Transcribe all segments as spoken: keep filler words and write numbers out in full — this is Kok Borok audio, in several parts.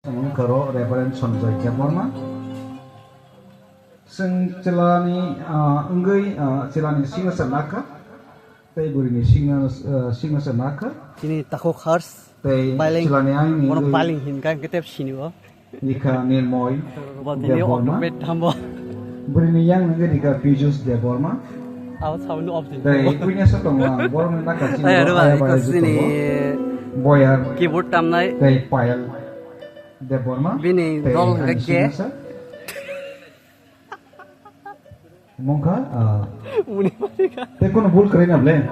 Wngkha ro Reverend Sanjoy Debbarma. Chwng chwlani, ah, wngwi, ah, chwlani signature nakha, tei burini signa-, ah, signature nakha. Chini takhuk hars. Tei Baileng. Chwlani ayangni Bono wngwi Baileng hinkha, hwnkhe tei sini o. Ikha Nirmoy Bo tini Debbarma. October thambo. Burini yang wngwi rikha Pijus Debbarma. Aw, sound off din. Tei witness o tongo ang, borokni nakha chini Ay, ro, aru ba, aya iko bai sini tongo. Boyar. Keyboard tamnai. Tei Payal Debbarma. Bini tei dol ani hwnkhe signature. Mungkha, ah, Muni panika. Tei kono bul kwrwi na ble.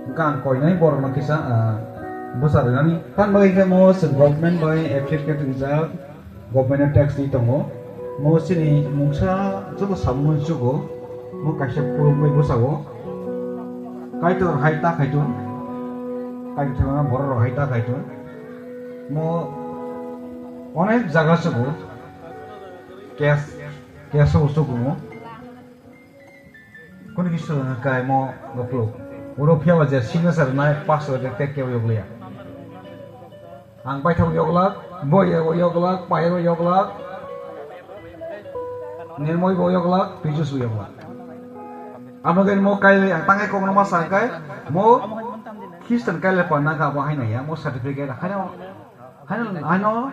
Hwnkha ang koinai borok no kisa, ah, bwsa rwnani. Tang bagwi khe mo chwng government bai appreciate rijak, government no tax di tongo. Mo chini mungsa joto samung chugo, mo kaisa pulumui bwsao. Kaitor hai ta khaitun, Kaitor thangma borok rok hai ta khaitun. Mo onek jaga chugo. Case, case o usuk mo. Kuni kisu kai mo goplo. Uro phiya ba je signature nai pass o de tek ke yok liya. Ang pai thang yok lak, boy yok lak, pai yok lak. Nirmoy bo yok lak, pijus bo yok lak. Amo gen mo kai ang tangai kok no ma sa kai mo Christian kai le pa na ka bo hai na ya mo certificate hai no, hai no, hai no.